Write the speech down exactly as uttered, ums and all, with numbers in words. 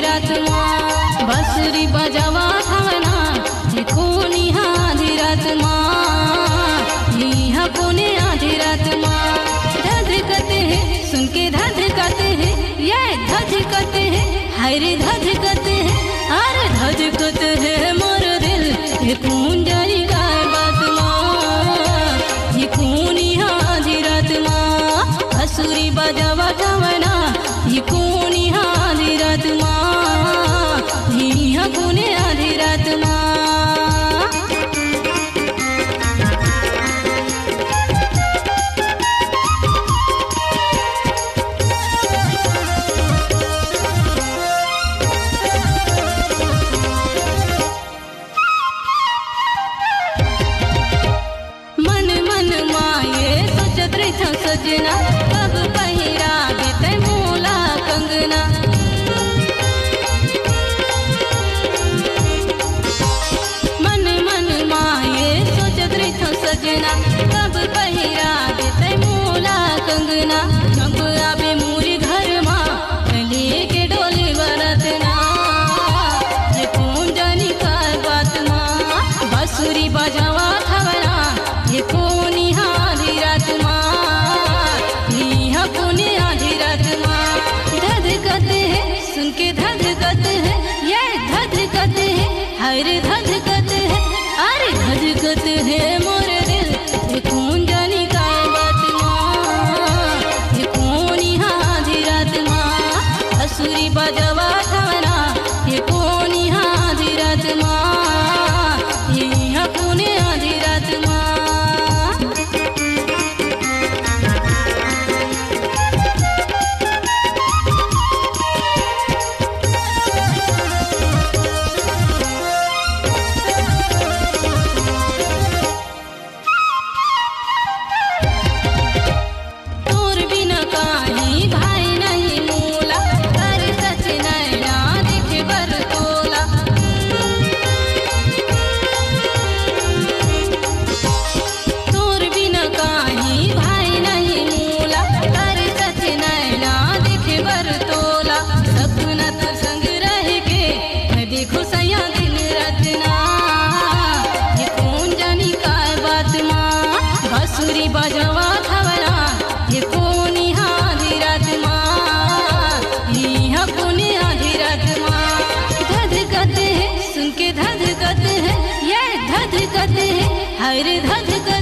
रात मा बांसुरी बजावत हवय ना, ये कोन इहाँ आधी रात मा, इहाँ कोन ए आधी रात मा। धधकत हे, सुन के धधकत हे, ये धधकत हे, हाय रे धधकत हे, अरे धधकत हे मोर दिल, ये कोन जानी काय बात मा, ये कोन इहाँ आधी रात मा बांसुरी बजावत हवय ना, ये कोन इहाँ आधी रात मा, इहाँ कोन ए आधी रात मा। मन मन मा ये सोचत रहिथंव सजना, कब पहिराबे तैं मोला कंगना। मन मन मा ये सोचत रहिथंव सजना, कब पहिराबे तैं मोला कंगना। कब आबे मोर घर मा, लेके डोली बरतना, ये कोन जानी काय बात मा, बांसुरी बजावत हवय ना, ये कोन इहाँ आधी रात मा, इहाँ कोन ए आधी रात मा। धधकत हे, सुन के धधकत हे, ये धधकत हे, हाय रे धधकत हे, अरे धधकत हे मोर दिल, ये कोन जानी काय बात मा, ये कोन इहाँ आधी रात मा बांसुरी बजावत हवय ना, ये कोन इहाँ आधी रात मा, इहाँ कोन ए आधी रात मा। तोर बिना काहीं भाई नहीं मोला, तरसत नैना देखे बर तोला। तोर बिना काहीं भाई नहीं मोला, तरसत नैना देखे बर तोला। सपना तोर संग रह के मैं देखो सैया दिन रतना, ये कोन जानी काय बात मा, बांसुरी बजावत हवय ना, ये कोन इहाँ आधी रात मा, इहाँ कोन ए आधी रात मा। धधकत हे, सुन के धधकत हे, ये धधकत हे, हाय रे धधकत